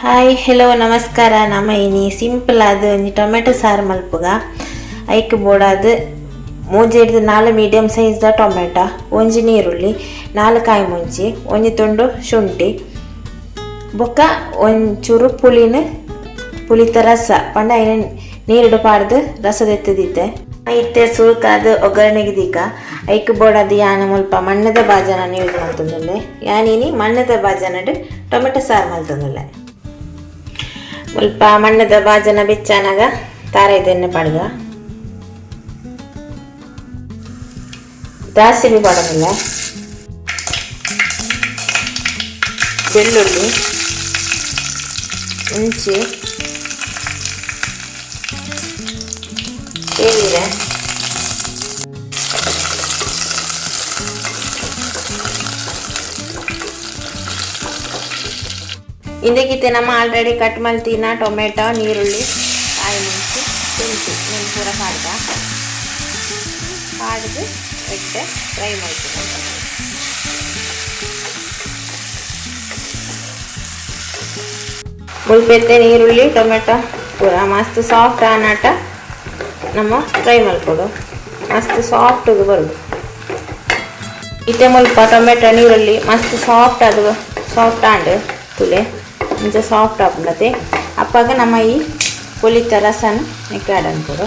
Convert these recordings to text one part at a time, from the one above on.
Hi hello ನಮಸ್ಕಾರ. ನಮ್ಮ ಇನಿ ಸಿಂಪಲ್ ಆದ ಒಂಜಿ ಟೊಮೆಟೊ ಸಾರು ಮಲ್ಪುಗ. ಐಕ್ ಬೋಡಾದ್ ಮೂಜೆಡ್ದ್ 4 ಮೀಡಿಯಂ ಸೈಜ್ದ ಟೊಮೆಟೊ, ಒಂಜಿ ನೀರುಳ್ಳಿ, 4 ಕಾಯಿ ಮುಂಚಿ, ಒಂಜಿ ತುಂಡು ಶುಂಠಿ, ಬೊಕ್ಕ ಒಂಚೂರು ಪುಳಿನ ಪುಳಿತ ರಸ ಪಂಡ ಐನ್ ನೀರುಡು ಪಾಡ್ದು ರಸ ದೆತ್ತದಿತ್ತೆ. ಇತ್ತೆ ಸುರುಕಾದ್ ಒಗ್ಗರಣೆಗೆ ದೀಕ. ಐಕ್ ಬೋಡಾದ್ ಯಾನ್ ಮುಲ್ಪ ಮಣ್ಣದ ಬಾಜನ ಯೂಸ್ ಮಲ್ತೊಂದುಲ್ಲೆ. ಯಾನ್ ಇನಿ ಮಣ್ಣದ ಬಾಜನಡ್ ಟೊಮೆಟೊ ಸಾರು ಮಲ್ತೊಂದುಲ್ಲೆ. ಮುಲ್ಪ ಮಣ್ಣದ ಬಾಜನ ಬೆಚ್ಚಾನಗ ತಾರಾಯಿದ ಪಾಡ್ಗ, ದಾಸಿಮಿ ಪಾಡೊಂದುಲ್ಲೆ, ಬೆಳ್ಳುಳ್ಳಿ, ಮುಂಚಿ, ಬೇವಿರೆ, ಇಂದಕ್ಕಿತ್ತೆ ನಮ್ಮ ಆಲ್ರೆಡಿ ಕಟ್ ಮಲ್ತಿನ ಟೊಮೆಟೊ, ನೀರುಳ್ಳಿ, ಕಾಯಿ ಮುಂಚಿ, ಶುಂಠಿ ನೆನ್ ಪೂರ ಪಾಡ್ದ ಪಾಡ್ದು ಎಡ್ಡೆ ಫ್ರೈ ಮಲ್ಪುಗ. ಮುಲ್ಪೆತ್ತೆ ನೀರುಳ್ಳಿ ಟೊಮೆಟೊ ಪೂರ ಮಸ್ತ್ ಸಾಫ್ಟ್ ಆನಾಟ ನಮ್ಮ ಫ್ರೈ ಮಲ್ಪೊಡು. ಮಸ್ತ್ ಸಾಫ್ಟ್ ಬರೋದು. ಇತ್ತೆ ಮುಲ್ಪ ಟೊಮೆಟೊ ನೀರುಳ್ಳಿ ಮಸ್ತ್ ಸಾಫ್ಟ್ ಅದು ಸಾಫ್ಟ್ ಆಂಡ್ ತುಲೆ ಇಂಚ ಸಾಫ್ಟ್ ಆಪುಂಡತೆ. ಅಪ್ಪಾಗ ನಮ್ಮ ಈ ಪುಳಿತ ರಸನ ನೆಕ್ಕೆ ಆಡ್ ಅನ್ಕೊಡು.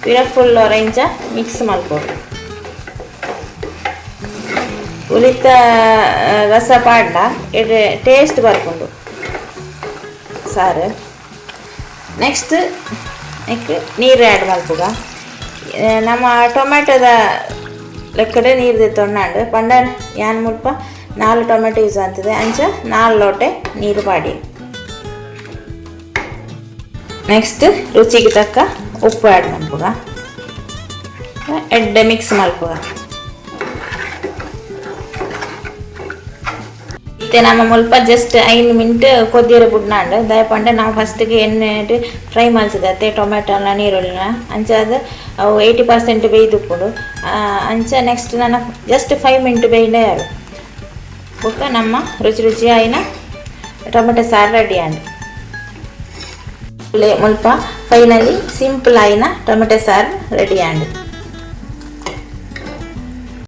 ಪಿರ ಫುಲ್ ಇಂಚ ಮಿಕ್ಸ್ ಮಲ್ಪೊಡು. ಪುಳಿತ ರಸ ಪಾಡ್ಂಡ ಎಡ್ಡೆ ಟೇಸ್ಟ್ ಬರ್ಪುಂಡು ಸಾರು. ನೆಕ್ಸ್ಟ್ ನೆಕ್ ನೀರು ಆ್ಯಡ್ ಮಲ್ಪುಗ. ನಮ್ಮ ಟೊಮೆಟೊದ ಲೆಕ್ಕಡೆ ನೀರು ದೆತ್ತೊಂಡಾಂಡ್ ಪಂಡ ಯಾನ್ ಮುಲ್ಪ 4 ಟೊಮೆಟೊ ಯೂಸ್ ಆಗ್ತದೆ, ಅಂಚ 4 ಲೋಟೆ ನೀರು ಪಾಡಿ. ನೆಕ್ಸ್ಟ್ ರುಚಿಗೆ ತಕ್ಕ ಉಪ್ಪು ಆ್ಯಡ್ ಮಲ್ಪುಗ. ಎಡ್ಡೆ ಮಿಕ್ಸ್ ಮಲ್ಪುಗ. ಇತ್ತೆ ನಮ್ಮ ಮುಲ್ಪ ಜಸ್ಟ್ 5 ಮಿನಿಟ್ ಕೊದ್ದಿರ ಬುಡ್ನಾಂಡ್. ದಯಪಂಡ ನಾವು ಫಸ್ಟ್ಗೆ ಎಣ್ಣೆ ಫ್ರೈ ಮಲ್ತದತ್ತೆ ಟೊಮೆಟೊನ ನೀರುಳ್ಳಿನ, ಅಂಚ ಅದು ಅವು 80% ಬೇಯ್ದುಪ್ಪುಂಡು. ಅಂಚ ನೆಕ್ಸ್ಟ್ ನಾನು ಜಸ್ಟ್ 5 ಮಿನಿಟ್ ಬೇಯ್ಂಡ ಯಾರು. ಬೊಕ್ಕ ನಮ್ಮ ರುಚಿ ರುಚಿ ಆಯಿನ ಟೊಮೆಟೊ ಸಾರು ರೆಡಿ ಆಂಡ್. ಮುಲ್ಪ ಫೈನಲಿ ಸಿಂಪಲ್ ಆಯಿನ ಟೊಮೆಟೊ ಸಾರು ರೆಡಿ ಆಂಡ್.